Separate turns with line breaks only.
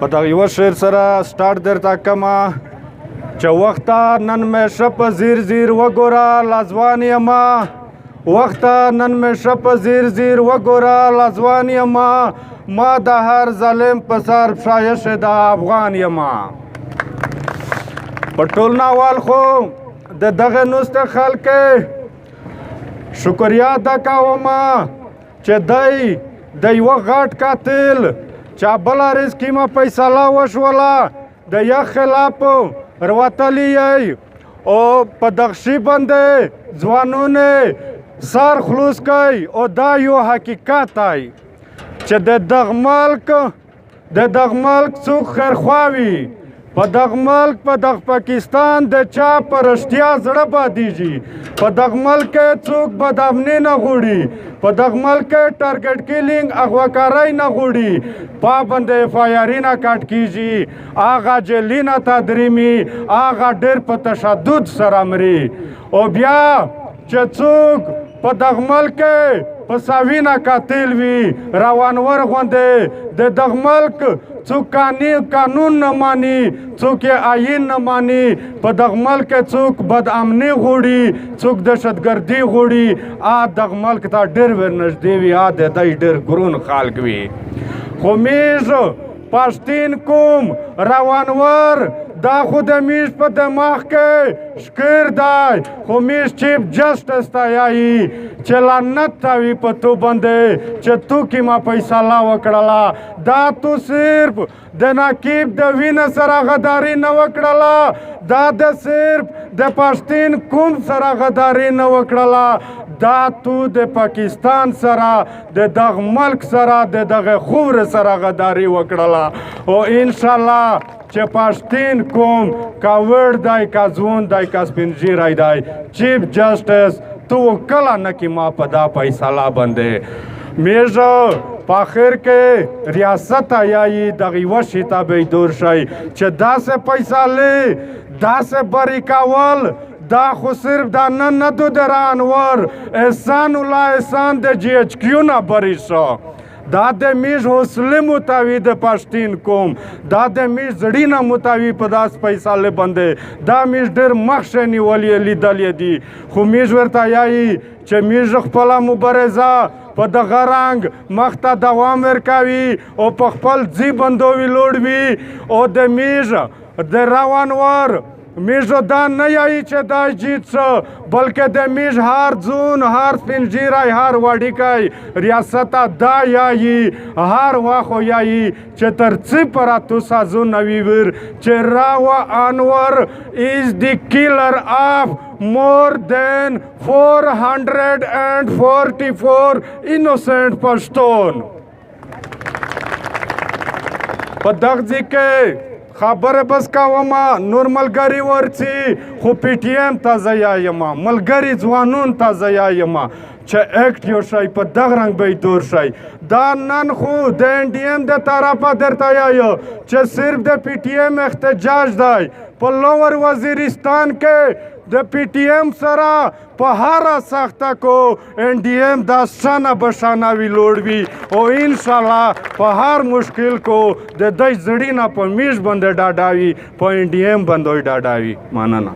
په دغه یو شعر سره سٹارټ درته کما چې وخته نن مې شپ زیر زیر وګوره لځوان یما، وخته نن مې شپ زیر زیر وګوره لځوان یما، ما د هر ظالم په سر پښایش د افغان یما. په ټول ناوال خو د دغه نوسته خلک شکریا ادا کوم چې دی د یوه غټ قاتل چا بله رزقیمه فیصله وشوله د یخ خلاف روتلی یی او په دغشي باندې ځوانونه سر خلوص کوي. او دا یو حقیقت دی چې د دغه ملک څوک خیرخوا وي، په دغه ملک، په دغه پاکستان د چا په رښتیا زړه بادیږي، په دغه ملک کې څوک بدامني نه غوړي، په دغه ملک کې target killing، اغواکارۍ نه غوړي، پابند اف آی آر نه کټ کیږي، هغه جیلینه ته دریمي، هغه ډېر په تشدد سره مري. او بیا چې څوک په دغه ملک کې په ساوینا قاتل وي، روانور غوندې د دغه ملک څوک قانون نه مانی، څوک یې آئین نه مانی، په دغه ملک کې څوک بدامني غوړي، څوک دهشتګردي غوړي، آ دغه ملک ته ډېر ورنږدې وي، آ د دی ډېر ګرون خلک وي. خو میږ پښتین کوم روانور دا خو د میږ په دماغ کې شکر دی، خو میږ چیف جسټس ته یایي چې لعنت ته وي په تو باندې چې تو کې ما فیصله وکړله. دا تو صرف د نقیب د وینه سره غداري نه وکړله، دا د صرف د پښتین کوم سره غداري نه وکړله، دا تو د پاکستان سره، د دغه ملک سره، د دغه خور سره غداري وکړله. او ان شاء الله چې پښتین کوم کا وړ دی، کا ځوان دی، کا سپین ږیری دی، چیف جسټس تو کله نه کی ما په دا فیصله باندې. میږه په اخر کې ریاست یایي دغه یوه شي ته به دور شي چې داسې فیصلې، داسې بری کول، دا خو صرف دا نن نه دو در انور احسان الله احسان د جی اچ کیو نه بری شو. دا د میږ حوصله متوي د پښتین کوم، دا د میږ زړینه متوي په داس فیصله باندې. دا میږ ډېر مخ نیولې لیدلې دي، خو میږ ورته یایي چې میږ خپله مبارزه په دغه رنګ مخ ته دوام ورکوي او په خپل ځي بندو ویلوړ وي. او د میږ د روانور میږ دا نه یایي چې دا جیت شو، بلکې د میږ هر ځون، هر سپین ږیری، هر وړیکی ریاست دا یایي، هر وخت یایي چې تر څه پراتو سازو نوي ور چې راو انور is the killer of more than 444 innocent Pashtun. په دغه ځای کې خبره بس کوم، نور ملګری ورڅي، خو پی ټی ایم ته زه یم، ملګری ځوانون ته زه یم چې active شئ، په دغه رنګ به دور شئ. دا نن خو د ان ډي ایم د طرفه درته یایو چې صرف د پی ټی ایم احتجاج دی. په لور وزیرستان کې د پی ټی ایم سره په هره سخته کو ان ډي ایم دا شانه بشانه وی لوړ وي، او ان شاء الله په هر مشکل کو د دې زړینه په میش باندې ډاډاوي، په ان ډي ایم باندې ډاډاوي. مننه.